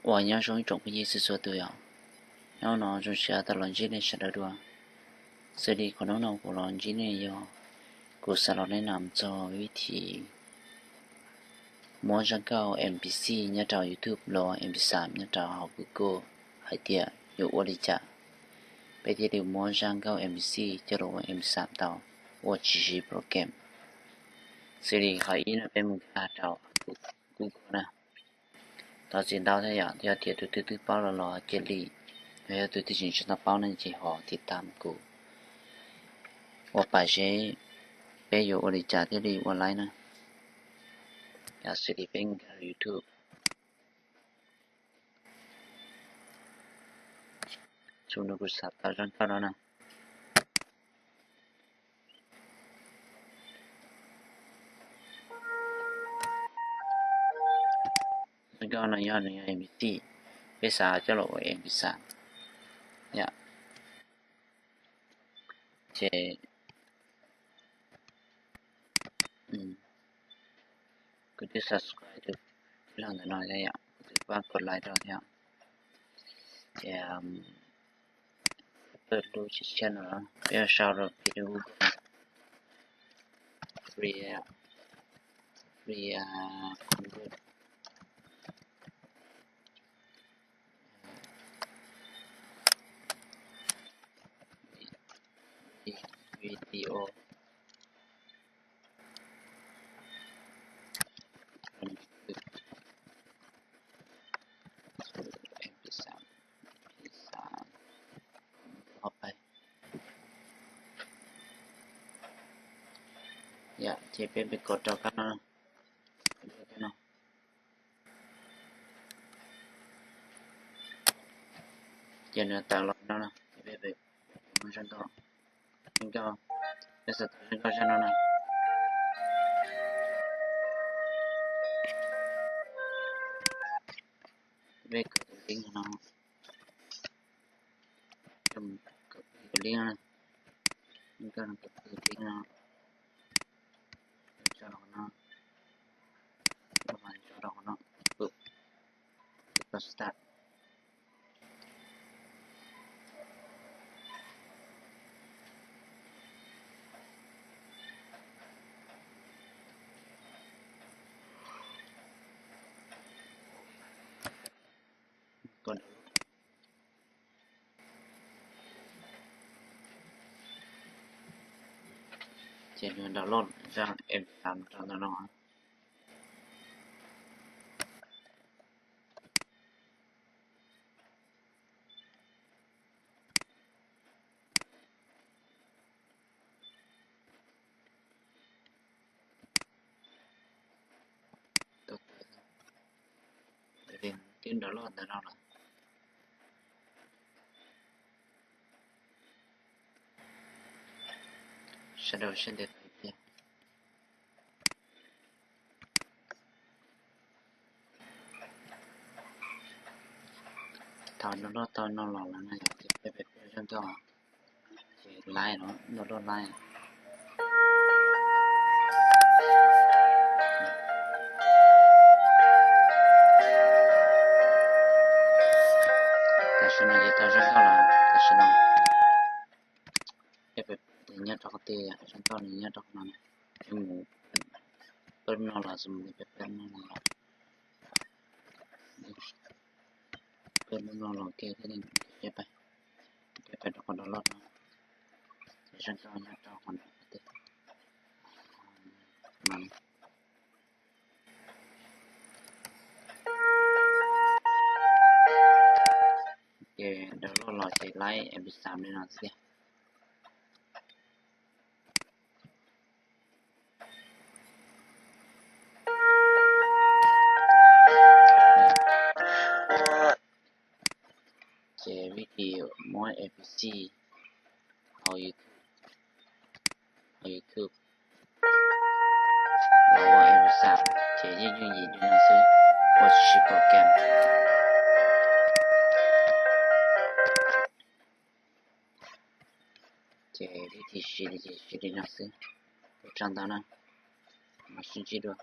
Uas nyob zoo ib tsoom phooj ywg txhua txhua tus yom. Hnub no zoo siab tau los ntsib nej sawv daws dua. Xws li qhov hnub no kuv los ntsib nej yog kuv xav los nej nam txog vib thim muab zaj nkauj M P C nyob rau YouTube los M P xam nyob rau hauv Google hais tias yuav ua li cas peb thiaj li muab zaj nkauj M P C coj los ua M P xam tau ua tsis siv program. Xws li qhov ib no peb mus nkag rau Google na. Thov txim ntau thiab yom, yog tias tus twg twb paub los los cia li, yog tus twg tseem tsis tau paub no ces ho tiv tam kuv ua pam seb peb yuav ua li cas thiaj li ua laib na. Yog xws li peb nkag YouTube, xu no kuv xav tau zaj nkauj no na. Zaj nkauj no yog nws yog M P C, peb xav coj los ua M P xam yom. Ces kuv twb subscribe tus tij laug ntawm no thiab yom, kuv twb pab kov like rau thiab. Ces peb lub tshiab tshiab no peb yuav sau rau peb tus Google no, free, free convert video to M P xam, M P xam. Yom, ces peb peb kov rau kab no, kab no. Ces nws tawm los no na, ces peb peb mus zaj nkauj, zaj nkauj, peb xav tau zaj nkauj zaj no na. Peb kov tus link no, kov tus link no, nkauj no, kov tus link no, tso rau qhov no, tso rau qhov no, tau start. Ces nws download zaj M P xam rau ntawm no. Twb download ntawm no lawm. Sawv daws seb ntev tiag. Thaum download tau no los lawm no yog tias peb peb zaj nkauj ces laib no, download laib. Tam sim no ces tau zaj nkauj lawm, tam sim no peb peb nyob rau qhov twg, zaj nkauj nws nyob rau qhov no, peb mus peb no los, peb peb no los, peb no los ke thiab, peb peb rau qhov download no, zaj nkauj nyob rau qhov no. Ces download los ces laib M P xam li no xwb tiag. Ces vim tias muab M P C hauv YouTube, hauv YouTube los ua M P xam ces yeej yooj yim li no xwb, ua tsis siv program. Ces vim tias siv li ces siv li no xwb, ua tsaug ntau na, mam sib ntsib dua.